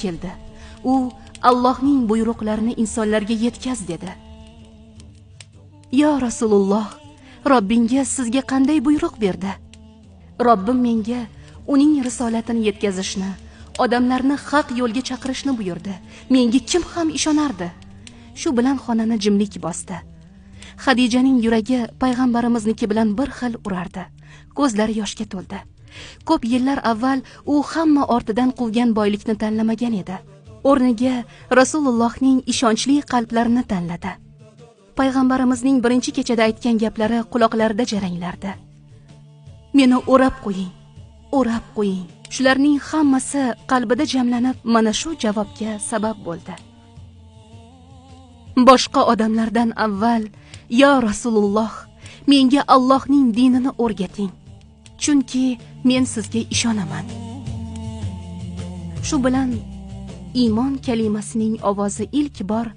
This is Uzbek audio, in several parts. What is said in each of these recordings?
keldi. U Allohning buyruqlarini insonlarga yetkaz dedi. Yo Rasululloh, Robbingiz sizga qanday buyruq berdi? Robbim menga uning risolatini yetkazishni, odamlarni haq yo'lga chaqirishni buyurdi. Menga kim ham ishonardi? Shu bilan xonani jimlik bosdi. Xadijaning yuragi payg'ambarimizniki bilan bir xil urardi. Ko'zlari yoshga to'ldi. Ko'p yillar avval u hamma ortidan quvgan boylikni tanlamagan edi. O'rniga Rasulullohning ishonchli qalblarini tanladi. Payg'ambarimizning birinchi kechada aytgan gaplari quloqlarida jaranglardi. Meni o'rab qo'ying, o'rab qo'ying. Shularning hammasi qalbida jamlanib, mana shu javobga sabab bo'ldi. Boshqa odamlardan avval, yo Rasululloh, menga Allohning dinini o'rgating. Chunki men sizga ishonaman. Shu bilan iymon kalimasining ovozi ilk bor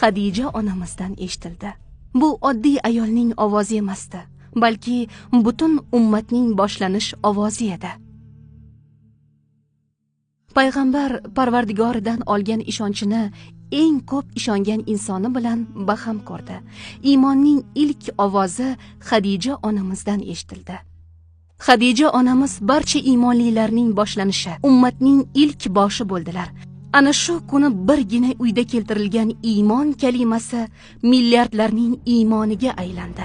Xadija onamizdan eshitildi. Bu oddiy ayolning ovozi emasdi, balki butun ummatning boshlanish ovozi edi. Payg'ambar Parvardigoridan olgan ishonchini eng ko'p ishongan insoni bilan baham ko'rdi. Iymonning ilk ovozi Xadija onamizdan eshitildi. Xadija onamiz barcha iymonlilarning boshlanishi, ummatning ilk boshi bo'ldilar. Ana shu kuni birgina uyda keltirilgan iymon kalimasi milliardlarning iymoniga aylandi.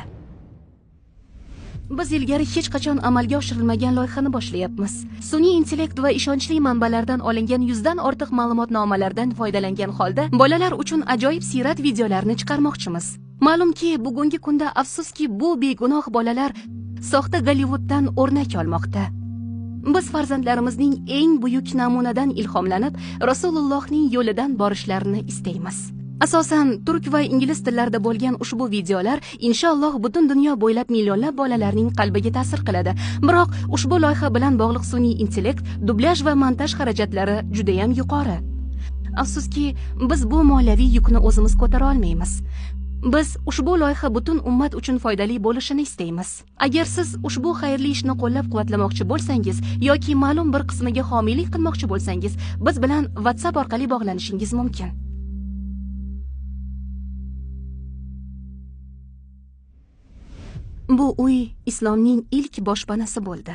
Biz ilgari hech qachon amalga oshirilmagan loyihani boshlayapmiz. Sun'iy intellekt va ishonchli manbalardan olingan 100 dan ortiq ma'lumotnomalardan foydalangan holda bolalar uchun ajoyib siyrat videolarini chiqarmoqchimiz. Ma'lumki, bugungi kunda afsuski bu begunoh bolalar soxta Gollivuddan o'rnak olmoqda. Biz farzandlarimizning eng buyuk namunadan ilhomlanib, Rasulullohning yo'lidan borishlarini istaymiz. Asosan turk va ingliz tillarida bo'lgan ushbu videolar inshaalloh butun dunyo bo'ylab millionlab bolalarning qalbiga ta'sir qiladi. Biroq ushbu loyiha bilan bog'liq sun'iy intellekt, dublyaj va montaj xarajatlari juda ham yuqori. Afsuski, biz bu moliyaviy yukni o'zimiz ko'tara olmaymiz. Biz ushbu loyiha butun ummat uchun foydali bo'lishini istaymiz. Agar siz ushbu xayrli ishni qo'llab-quvvatlamoqchi bo'lsangiz yoki ma'lum bir qismiga homiylik qilmoqchi bo'lsangiz, biz bilan WhatsApp orqali bog'lanishingiz mumkin. Bu uy islomning ilk boshpanasi bo'ldi.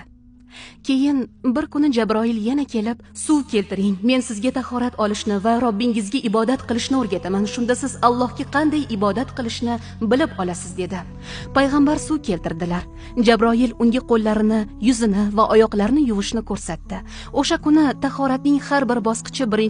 Keyin bir kuni Jabroil yana kelib, suv keltiring, men sizga tahorat olishni va Robbingizga ibodat qilishni o'rgataman. Shunda siz Allohga qanday ibodat qilishni bilib olasiz dedi. Payg'ambar suv keltirdilar. Jabroil unga qo'llarini, yuzini va oyoqlarini yuvishni ko'rsatdi. O'sha kuni tahoratning har bir bosqichi birinchi